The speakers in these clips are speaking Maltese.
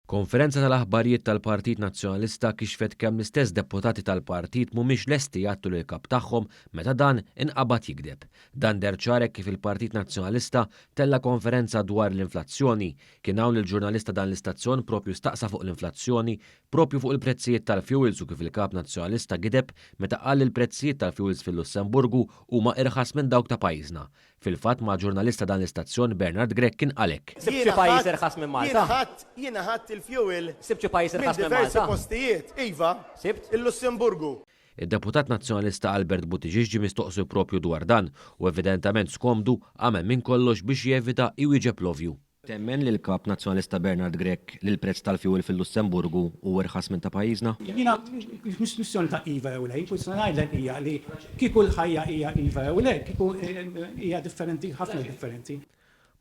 Konferenza tal-aħbarijiet tal-Partit Nazzjonalista kixfet kemm l-istess deputati tal-partit mhumiex lesti jgħattu lill-kap tagħhom meta dan inqabad jigdeb. Dan deher ċar hekk kif il-Partit Nazzjonalista tella' konferenza dwar l-inflazzjoni. Kien hawn li l-ġurnalist ta' dan l-istazzjon propju staqsa fuq l-inflazzjoni, propju fuq il-prezzijiet tal-fuels u kif il-Kap Nazzjonalista gideb meta qal li l-prezzijiet tal-fuels fil-Lussemburgu huma irħas minn dawk ta' pajjiżna. Fil-fatt ma' ġurnalist ta' dan l-istazzjon Bernard Grech kien qal hekk. Sibt xi pajjiż irħas minn Malta? Jien ħadt, jiena ħadt il-fuel Sibt xi pajjiż minn irħas minn diversi Malta? postijiet, iva. Sibt? Il-Lussemburgu. Id-deputat Nazzjonalista Albert Buttigieg ġie mistoqsi proprju dwar dan u evidentament skomdu għamel minn kollox biex jevita jwieġeb l-ovvju. Temmen li l-Kap Nazzjonalista Bernard Grech li l-prezz tal-fjuwil fil-Lussemburgu hu irħas minn ta' pajjiżna? Jiena mhux kwistjoni ta' iva jew le, kwistjoni ngħidlek hija li kieku l-ħajja hija iva jew le, kieku hija differenti, ħafna differenti.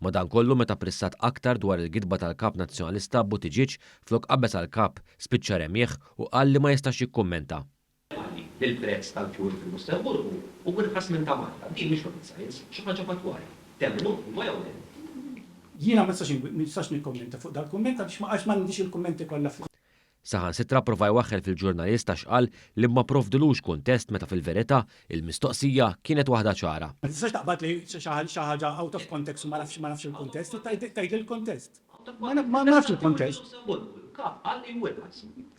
Madankollu meta pressat aktar dwar il-gidba tal-Kap Nazzjonalista Buttigieg flok qabeż għall-Kap spiċċa remieħ u qal li ma jistax jikkummenta. Qal li l-prezz tal-fjuwil fil-Lussemburgu hu irħas minn ta' Malta. Din mhix rocket science, xi ħaġa fattwali. Temmnu, iva jew le? Jiena ma nistax nikkommenta fuq dal-kumment għaliex għax m'għandix il-kummenti kollha fi. Saħansitra pprova jwaħħel fil-ġurnalist għax qal li ma pprovdilux kuntest meta fil-verità il-mistoqsija kienet waħda ċara. Ma tistax taqbadli xi ħaġa out of context u ma nafx ma nafx il-kuntest u tgħidli l-kuntest. Ma nafx il-kuntest.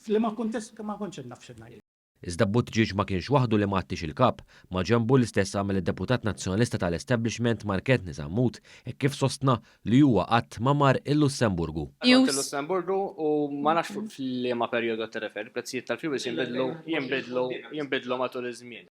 F'liema kuntest ma kontx naf x'qed ngħid. Iżda Buttigieg ma kienx waħdu li m'għattiex il-Kap. Maġenbu l-istess għamel id-deputat Nazzjonalista tal-establishment Mark Anthony Sammut hekk kif sostna li huwa qatt ma mar il-Lussemburgu. Kont il-Lussemburgu u ma nafx f'liema perjodu qed tirreferi, il-prezzijiet tal-fuels jinbidlu jinbidlu jinbidlu matul iż-żmien.